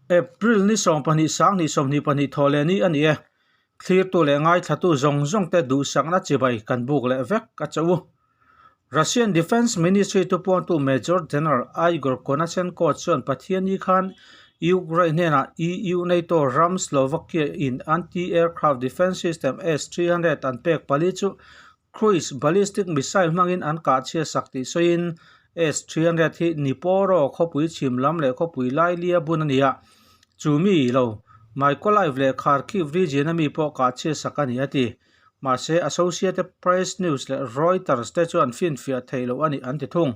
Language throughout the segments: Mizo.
April ni 12 sang 22 thawh leh ni a ni e. Thlirtu leh ngaithlatu zawng zawng te duhsakna chibai kan buk leh vek a che u. Russian Defence Ministry thupuangtu Major General Igor Konashenkov chuan Pathianni khan Ukraine hnenah EU NATO ram Slovakia in anti-aircraft defence system S-300 an pek pali chu cruise ballistic missile hmangin an kah chhia sak tih sawiin S-300 hi Dnipro khawpui chhim lam leh khawpui lailia bun a ni a, chu mi lo Mykolaiv leh Kharkiv region a mi pawh kah chhia sak a ni a ti. Mahse, Associated Press News leh Reuters te chuan finfiah theih loh a ni an ti thung.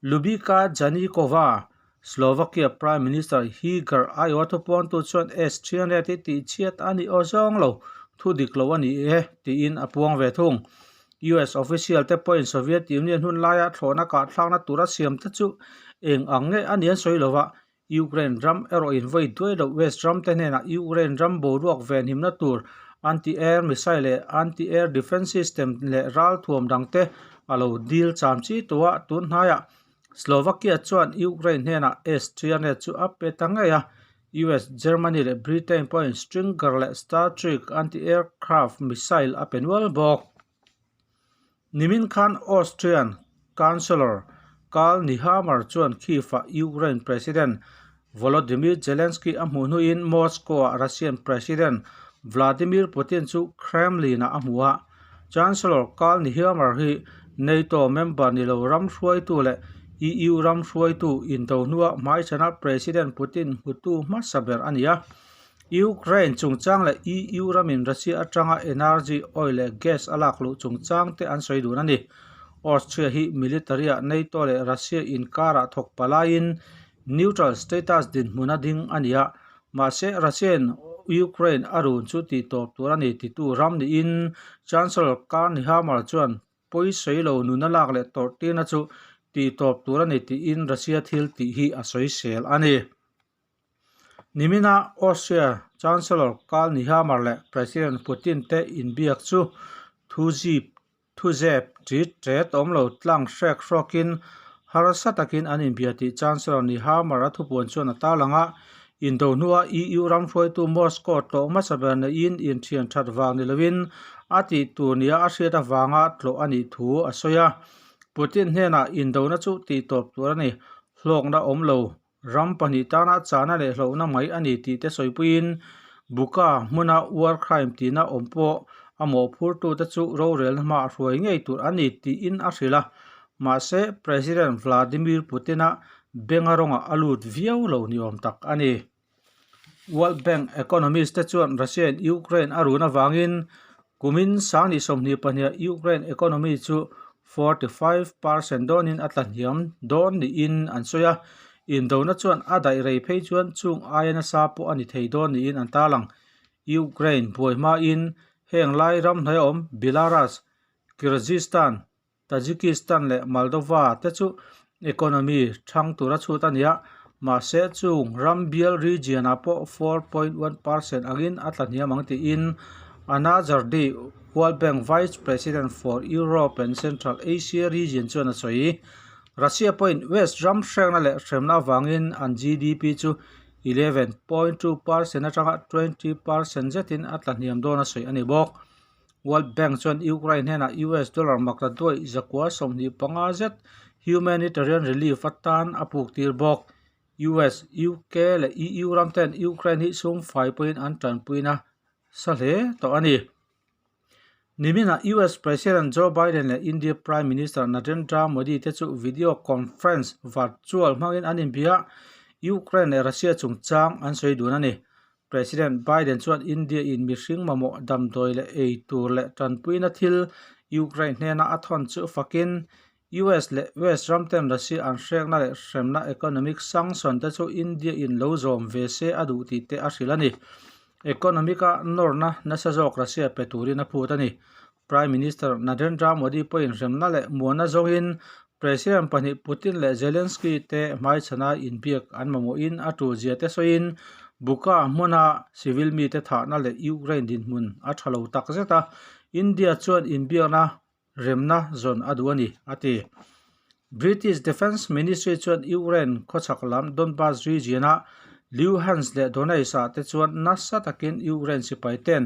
Lubika Janikova, Slovakia Prime Minister Heger aiawha thupuangtu chuan S-300 hi tihchhiat a ni aw zawng lo, thu dik lo a ni e, tiin a puang ve thung. US official te pawhin Soviet Union hun laia thlawhna kahthlakna tura siam te chu eng ang nge a ni an sawi lo va, Ukraine ram erawh in vawi duai loh West ram te hnenah Ukraine ram boruak venhimna tur anti-air missile leh anti-air defence system leh ralthuam dangte a lo dil cham chi tawh a, tun hnaiah Slovakia chuan Ukraine hnenah S-300 chu a pe ta ngei a, US, Germany leh Britain pawhin Stinger leh Starstreak anti-aircraft missile a pe nual bawk. Nimin khan Austrian Chancellor Karl Nehammer chuan Kyiv-ah Ukraine President Volodymyr Zelensky a hmuh hnuin Moscow-ah Russian President Vladimir Putin chu Kremlin-ah a hmu a. Chancellor Karl Nehammer hi NATO member ni lo ram hruaitu leh EU ram hruaitu indo hnua hmaichhana President Putin hmutu hmasa ber a ni a. Ukraine chungchang leh EU ramin Russia atanga energy, oil leh gas a lak luh chungchang te an sawi dun a ni. Austria hi military-ah NATO leh Russia inkarah thawk palaiin neutral status dinhmun a ding a ni a, mahse Russia-in Ukraine a run chu tihtawp tur a ni titu ram niin Chancellor Karl Nehammer chuan pawisawi lo nuna lak leh tawrh tirna chu tihtawp tur a ni tiin Russia thil tih hi a sawisel a ni. Nimina Austria Chancellor Karl Nehammer leh President Putin te inbiak chu thuzip thuzep ṭit ṭet awm lo tlang hrek hrawkin harsa takin an inbia tih Chancellor Nehammer a thupuan chuan a tarlang a, indo hnua EU ram hruaitu Moscow tlawh hmasa ber neiin inthian ṭhat vang ni loin a tih tur nia a hriat avanga tlawh a nih thu a sawi a. Putin hnenah indona chu tihtawp tur a ni, hlawkna awm lo. Ram pahnih tana chahna leh hlauhna mai a ni tih te sawipuiin Buka hmuna war crime tihna awm pawh a mawhphurtute chu rorelna hmaah hruai ngei tur a ni tiin a hrilh a. Mahse, President Vladimir Putin-a benga rawngah a lut viau lo ni awm tak a ni. World Bank economist te chuan Russia-in Ukraine a run avangin kumin 2022 Ukraine economy chu 45% dawnin a tlahniam dawn niin an sawi a, indona chuan a daih rei phei chuan chung aia nasa pawh a ni thei dawn niin an tarlang. Ukraine buai hmain heng lai ram hnuai awm Belarus, Kyrgyzstan, Tajikistan leh Moldova te chu economy thang tura chhut a ni a, mahse chung ram bial region-ah pawh 4.1% angin a tlahniam ang tiin Anna Jardi, World Bank Vice President for Europe and Central Asia Region chuan a sawi. Russia pawhin West ram hrekna leh hremna avangin an GDP chu 11.2% atanga 20% zetin a tlahniam dawn a sawi a ni bawk. World Bank chuan Ukraine hnenah US dollar makla duaih 125 zet humanitarian relief atan a puk tir bawk. US, UK leh EU ram ten Ukraine hi sum fai pawhin an tanpuina sa hle tawh a ni. Niminah US President Joe Biden leh India Prime Minister Narendra Modi te chu video conference virtual hmangin an inbia, Ukraine leh Russia chungchang an sawi dun a ni. President Biden chuan India in mihring mamawh damdawi leh ei tur leh tanpuina thil Ukraine hnena a thawn chu fakin US leh West ram ten Russia an hrekna leh hremna economic sanction te chu India in lo zawm ve se a duh tih te a hrilh a ni. Economic a nawrna nasa zawk Russia pe turin a phut a ni. Prime Minister Narendra Modi pawhin hremna leh muanna zawngin President pahnih Putin leh Zelensky te hmaichhana inbiak an mamawhin a tulzia te sawiin Buka hmuna civil mite thahna leh Ukraine dinhmun a tha lo tak zet a, India chuan inbiakna remna zawn a duh a ni, a ti. British Defence Ministry chuan Ukraine khawchhak lam Donbas region-a Luhansk leh Donetsk ah te chuan nasa takin Ukraine sipai ten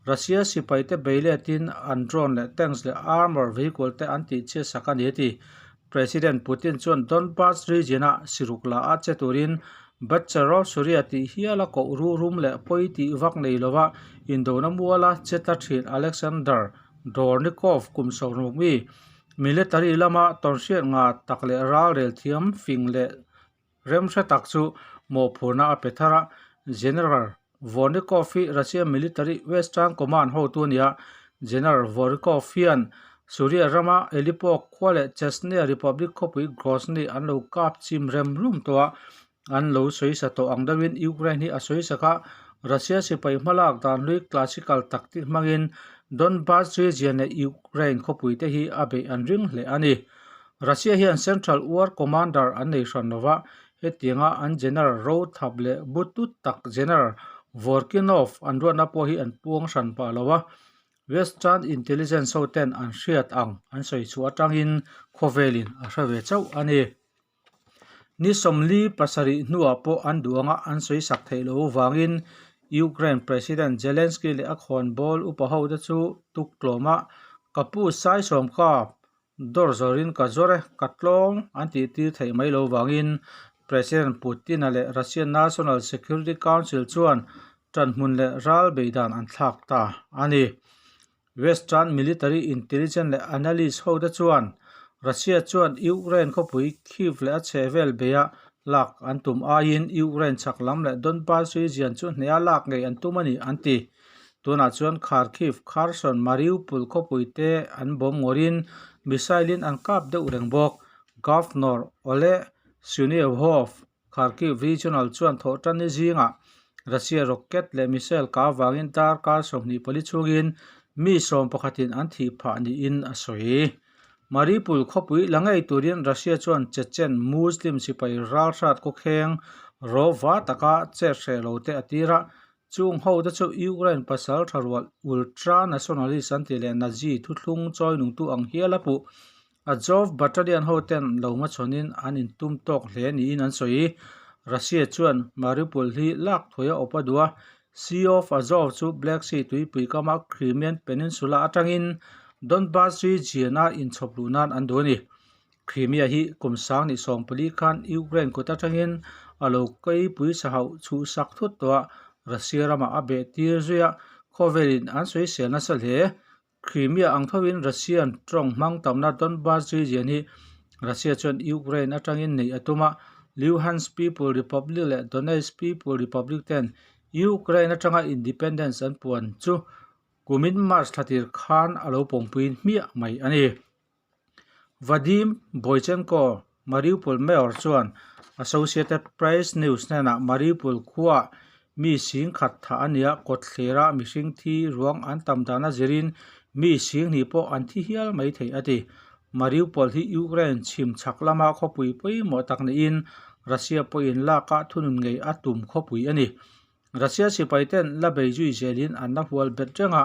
Russia sipai te bei letin an drone leh tanks leh armour vehicle te an tih chhiat sak a ni a ti. President Putin chuan Donbas region ah siruk la a che turin Batcharov Suria tih hiala koh ru rum leh pawi tih vak nei lova indona muala che tla thin Alexander Dvornikov kum 60 mi military lama tawnhriat nga tak leh ralrel thiam fing leh Remhre tak chu mawhphurhna a pe thar a, General Dvornikov hi Russia Military Western Command hotu a ni a. General Dvornikov hian Suria rama Aleppo khua leh Chechnya Republic khawpui Grozny an lo kap chim rem rum tawh a, an lo sawisa tawh ang deuhin Ukraine hi a sawisak a, Russia sipai hmalak dan hlui classical tactic hmangin Donbas region leh Ukraine khawpui te hi a beih an ring hle a ni. Russia hian Central War Commander an nei hran lova, hetianga an General ro thap leh butut tak General Vorkinov an ruatna pawh hi an puang hran pah lo a, Western Intelligence ho ten an hriat ang an sawi chhuah atangin khawvelin a hre ve chauh a ni. Ni 47 hnuah pawh an duh anga an sawi sak theih loh avangin Ukraine President Zelensky leh a khawnbawl upa hote chu tuktlawma ka pu Saisawm kap Dawr zawrin ka zawr e, ka tlawng an tih tir theih mai lo vangin President Putin-a leh Russian National Security Council chuan ṭanhmun leh ral beidan an thlak ta a ni. Western military intelligence leh analyst hote chuan Russia chuan Ukraine khawpui Kyiv leh a chhehvel beia lak an tum aiin Ukraine chhak lam leh Donbas region chu hneha lak ngei an tum a ni an ti. Tunah chuan Kharkiv, Kherson, Mariupol khawpui te an bawm ngawrin missile in an kap deuh reng bawk. Governor Oleh Syniehubov, Kharkiv Regional chuan thawhtanni zingah Russia rocket leh missile kah avangin darkar 24 chhungin mi 11 in an thih phah niin a sawi. Mariupol khawpui la ngei turin Russia chuan Chechen Muslim sipai ralhrat khawkheng rawva taka chet hreh lo te a tir a, Chung ho te chu Ukraine pasal tha rual ultra-nationalist an tih leh Nazi thuthlung chawi nungtu ang hial a puh. Azov Battalion ho ten lo hmachhawnin an intum tawk hle niin an sawi. Russia chuan Mariupol hi lak thuai a awp a duh a, Sea of Azov chu Black Sea tuipui kama Crimean Peninsula atangin Donbas region-a inchhawp luh nan an duh a ni. Crimea hi kum 2014 khan Ukraine kut atangin a lo keipui sahauh chhuhsak thut tawh a, Russia ramah a beh tir zui a, khawvelin an sawisel nasa hle. Crimea ang thovin Russian tawng hmang tamna Donbas region hi Russia chuan Ukraine atangin neih a tum a, Luhansk People Republic leh Donetsk People Republic ten Ukraine atanga independence an puan chu kumin March thla tir khan a lo pawmpui hmiah mai a ni. Vadim Boychenko, Mariupol Mayor chuan Associated Press News hnenah Mariupol khuaah mi sing khat thah a nia, kawtthlera mihring thi ruang an tam dan a zirin mi sing hnih pawh an thi hial mai thei a ti. Mariupol hi Ukraine chhim chhak lama khawpui pawimawh tak niin Russia pawhin laka thunun ngei a tum khawpui a ni. Russia sipai ten la bei zui zelin an la hual bet reng a,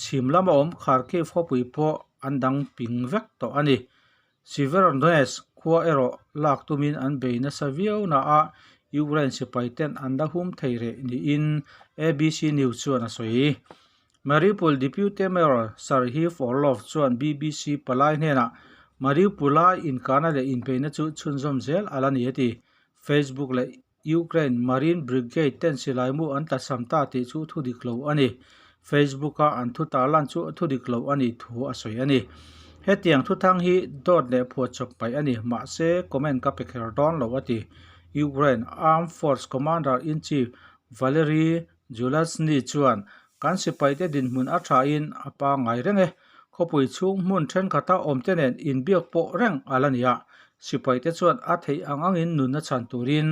chhim lama awm Kharkiv khawpui pawh an dang ping vek tawh a ni. Severodonetsk khua erawh lak tumin an bei nasa viau na a, Ukraine sipai ten an la hum thei reh niin ABC News chuan a sawi. Mariupol Deputy Mayor Serhiy Orlov chuan BBC palai hnenah Mariupol-a inkahna leh inbeihna chu chhunzawm zel a la ni a ti. Facebook leh Ukraine Marine Brigade ten silai mu an tlasam ta tih chu thu dik lo a ni. Facebook a an thu tarlan chu thu dik lo a nih thu a sawi a ni. Hetiang thuthang hi dawt leh phuahchawp paih a ni, mahse comment ka pe kher dawn lo a ti. Ukraine Armed Force Commander-in-Chief Valery Zaluzhny chuan kan sipaite dinhmun a thain a pangngai reng e. Khawpui chhung hmun thenkhat-a awmte nen inbiak pawh reng a la ni a, sipaite chuan a theih ang angin nunna chhan turin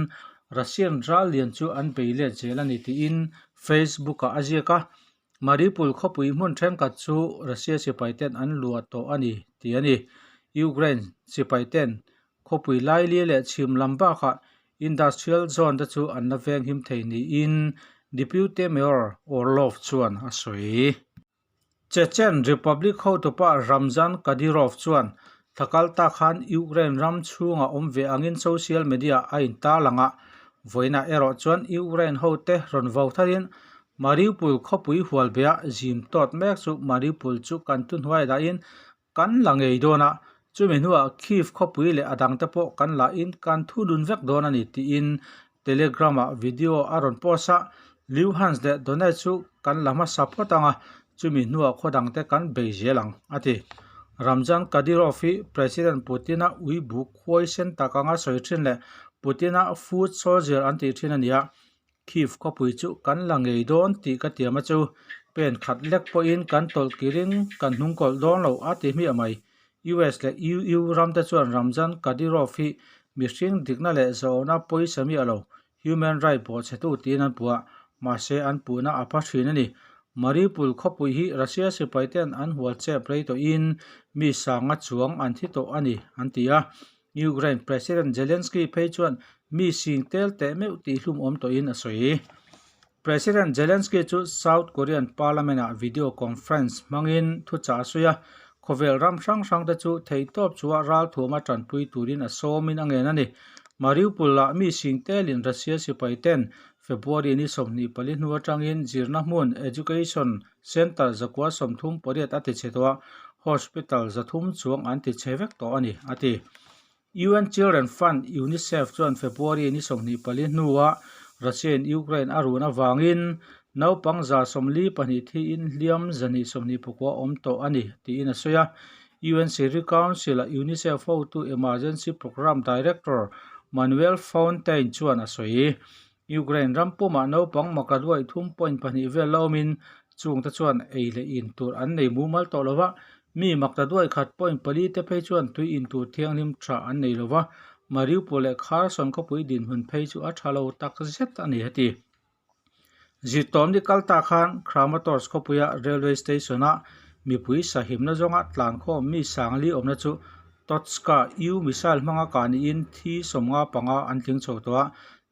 Russian ral lian chu an bei let zel a ni tiin Facebook-ah a ziak a. Mariupol khawpui hmun thenkhat chu Russia sipaiten an luah tawh a ni tih a ni. Ukraine sipaiten khawpui laili leh chhim lam bakah Industrial Zone te chu an la venghim thei niin Deputy Mayor Orlov chuan a sawi. Chechen Republic hotupa Ramzan Kadyrov chuan thla kal ta khan Ukraine ram chhungah awm ve angin social media a intarlang a. Vawiinah erawh chuan Ukraine hote rawn vo tharin Mariupol khawpui hual beia zim tawt mek chu Mariupol chu kan thuhnuai dahin kan la ngei dawn a, chumi hnuah Kyiv khawpui leh a dangte pawh kan lahin kan thunun vek dawn a ni tiin Telegram-ah video a rawn post a, Luhansk leh Donetsk chu kan la hmasa phawt ang a, chumi hnuah khaw dangte kan bei zel ang, a ti. Ramzan Kadyrov hi President Putin-a ui buk huaisen tak anga sawi thin leh Putin-a foot soldier an tih thin a ni a, Kyiv khawpui chu kan la ngei dawn tih ka tiam a chu. Pen khat lek pawhin kan tawlh kirin kan hnungkawlh dawn lo a ti hmiah mai. US leh EU ramte chuan Ramzan Kadyrov hi mihring dikna leh zawhna pawisa miah lo, human right bawhchhetu tiin an puh a, mahse an puhna a pha thin a ni. Mariupol khawpui hi Russia sipaiten an hual chep rei tawhin mi sanga chuang an thi tawh a ni, an ti a. Ukraine President Zelensky phei chuan mi sing tel teh meuh tih hlum awm tawhin a sawi. President Zelensky chu South Korean Parliament-ah video conference hmangin thuchah a sawi a, khawvel ram hrang hrangte chu theihtawp chua ralthuama tanpui turin a sawmin a ngen a ni. Mariupol-ah mi sing telin Russia sipai ten February ni 24 hnu atangin zirna hmun, education center, 138 a tichhe tawh a, hospital 300 chuang an tichhe vek tawh a ni, a ti. UN Children Fund, UNICEF, chuan February ni 24 hnua Russia-in Ukraine a run avangin naupang 42 thiin hliam 129 awm tawh a ni, tiin a sawi a. UN Security Council-a UNICEF hotu Emergency Programme Director Manuel Fontaine chuan a sawi. Ukraine ram pumah naupang makaduai 3.2 vel la awmin chungte chuan ei leh in tur an nei mumal tawh lo va, mi maktaduai 1.4 te phei chuan tui in tur thianghlim tha an nei lo va, Mariupol leh Kherson khawpui dinhmun phei chu a tha lo tak zet a ni a ti. Zirtawmni kal ta khan Kramatorsk khawpuia railway station-a mipui sahimna zawnga tlankhawm mi sangli awmna chu Tochka U missile hmanga kah niin thi 55 an tling chho tawh a,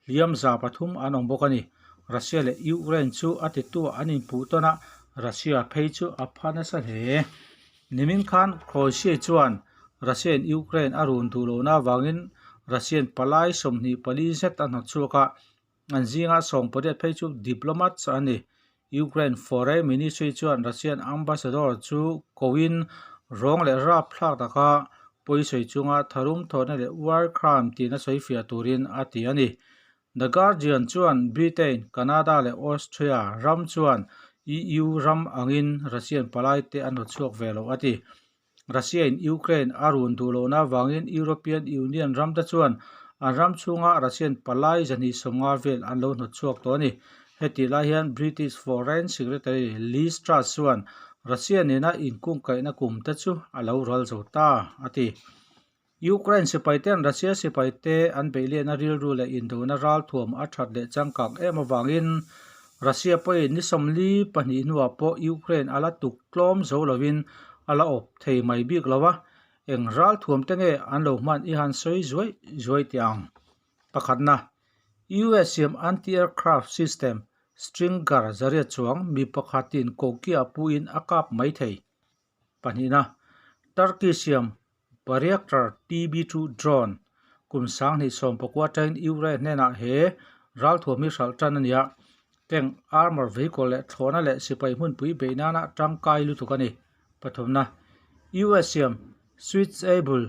hliam 300 an awm bawk a ni. Russia leh Ukraine chu a tituah an inpuh tawn a, Russia phei chu a pha nasa hle. Nimin khan Croatia chuan Russia-in Ukraine a run duh lohna avangin Russian palai 24 zet a hnawt chhuak a, An zinga 18 phei chu diplomats a ni. Ukraine Foreign Ministry chuan Russian ambassador chu koin rawng leh rapthlak taka pawisawi chunga tharum thawhna leh war crime tiin a sawifiah turin a ti a ni. The Guardian chuan Britain, Canada leh Austria ram chuan EU ram angin Russian palaite an hnawt chhuak ve lo a ti. Russia-in Ukraine a run duh lohna avangin European Union ramte chuan an ram chhunga Russian palai 150 vel an lo hnawt chhuak tawh a ni. Hetih lai hian British Foreign Secretary Liz Truss chuan Russia nena inkungkaihna kum te chu a lo ral zo ta, a ti. Ukraine sipaite'n Russia sipaite an beihliahna rilru leh indona ralthuam a that leh changkang em avangin Russia pawhin ni 42 hnuah pawh Ukraine a la tuk tlawm zo lovin a la awp thei mai bik lo a, eng ralthuam te nge an lo hman i han sawi zuai zuai teh ang. Pakhatna, US siam anti-aircraft system Stinger zariat chuang mi pakhatin kokia puin a kap mai thei. Pahnihna, Turkey siam Bayraktar TB2 drone kum 2019 atangin Ukraine hnenah he ralthuam hi hralh tan a ni a, tank, armour vehicle leh thlawhna leh sipai hmunpui beih nana tangkai lutuk a ni. Pathumna, US siam Switchable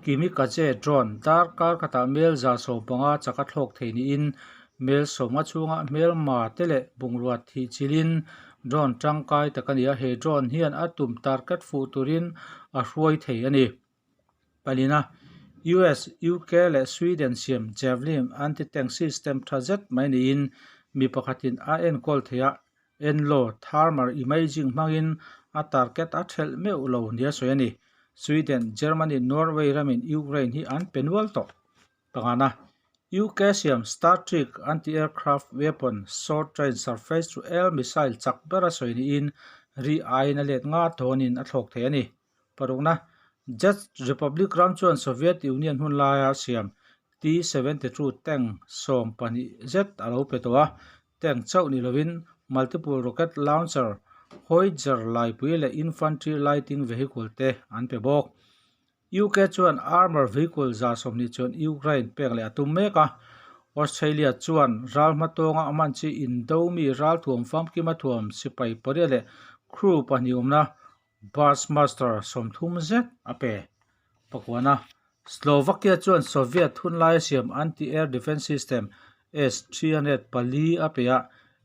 Kamikaze drone darkar khatah mel 150 chaka thlawk thei niin mel 50 chhunga hmelma te leh bungrua thih chilhin drone tangkai tak a ni a, he drone hian a tum target fuh turin a hruai thei a ni. Palina, US, UK leh Sweden siam Javelin anti-tank system tha zet mai niin mi pakhatin a enkawl thei a, Enlo, thermal imaging hmangin a target a thelh meuh lo nia sawi a ni. Sweden, Germany, Norway ramin Ukraine hi an pe nual tawh. Pangana, UK siam Star Trek anti-aircraft weapon short-range surface-to-air missile chak bera sawi niin ri aiin a let nga dawnin a thlawk thei a ni. Parukna, Czech Republic ram chuan Soviet Union hun laia siam T-72 tank 12 zet a lo pe tawh a, tank chauh ni lovin multiple rocket launcher, howitzer laipui leh infantry lighting vehicle te an pe bawk. UK chuan armour vehicle 120 chuan Ukraine pek leh a tum mek a. Australia chuan ral hmatawnga a hman chi Indomi ralthuam famkima thuam sipai pariat leh crew pahnih awmna Bushmaster 30 zet a pe. Pakuana, Slovakia chuan Soviet hunlaia siam anti-air defence system S-300 pali a pe a,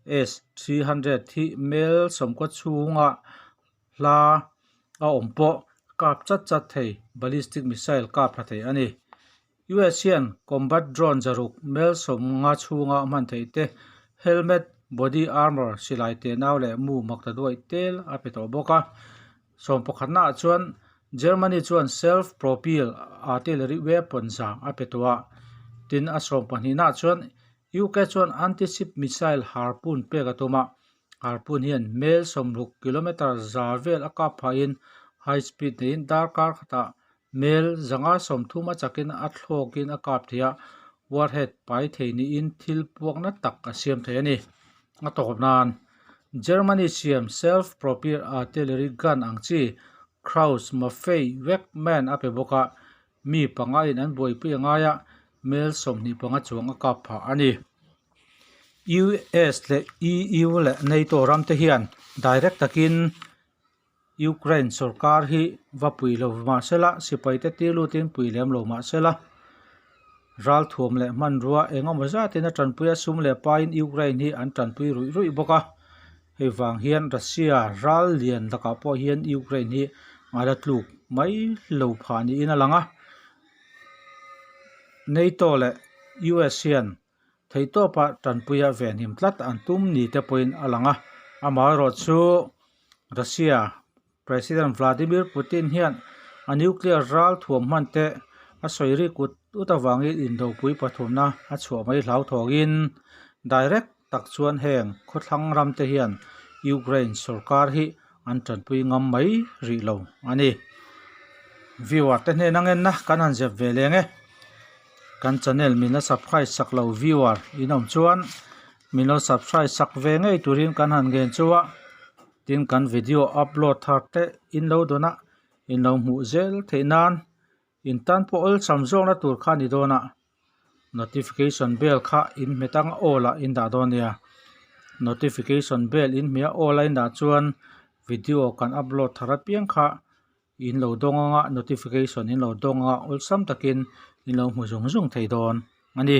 S-300 hi mel sawmkaw chhunga hla a awm pawh kap chat chat thei ballistic missile kap thla thei a ni. US hian combat drone zaruk mel 50 chhunga hman theih te, helmet, body armour, silai tenau leh mu makta duaih tel a pe tawh bawk a. Sawmpakhatnaah chuan Germany chuan self-propelled artillery weapon za a pe tawh a, tin a sawmpahnihnaah chuan UK chuan anti-ship missile Harpoon pek a tum a, Harpoon hian mel 60 kilometre za vel a kap phahin high speed neiin darkar khatah mel 130 a chakin a thlawkin a kap thei a, warhead pai thei niin thil puakna tak a siam thei a ni. A tawp nan, Germany siam self-propelled artillery gun ang chi Krauss Maffei Wegmann a pe bawk a, mi pangain an buaipui a ngai a, mel 25 chuang a kap phah a ni. US leh EU leh NATO ramte hian direct takin Ukraine sorkar hi va pui lo mahsela sipaite tir lutin pui lem lo mahsela ralthuam leh hmanrua eng emaw zatin a tanpui a sum leh pain Ukraine hi an tanpui ruih ruih bawk a, hei vang hian Russia ral lian lakah pawh hian Ukraine hi a la tluk mai lo phah niin a lang a, NATO leh US hian Theihtawpa tanpuia venhim tlat an tum ni te pawhin a lang a, amaherawhchu Russia President Vladimir Putin hian a nuclear ral thuam hman te a sawi rik ut ut avangin indopui pathumna a chhuah mai hlauthawngin direct tak chuan heng khawthlang ram te hian Ukraine sorkar hi an tanpui ngam mai rih lo a ni. Viewer te hnena ngenna kan han zep ve leng e. Kan channel min la subscribe sak lo viewer in awm chuan min lo subscribe sak ve ngei turin kan han ngen chu a, tin kan video upload thar te in lo dawn a, in lo hmuh zel theih nan in tan pawh awlsam zawkna tur kha a ni dawn a, notification bell kha in hmet ang awl ah in dah dawn nia, notification bell in hmeh a awl a in dah chuan video kan upload thar apiang kha. In lo dawng anga notification in lo dawng anga awlsam takin in lo hmu zung zung thei dawn a ni.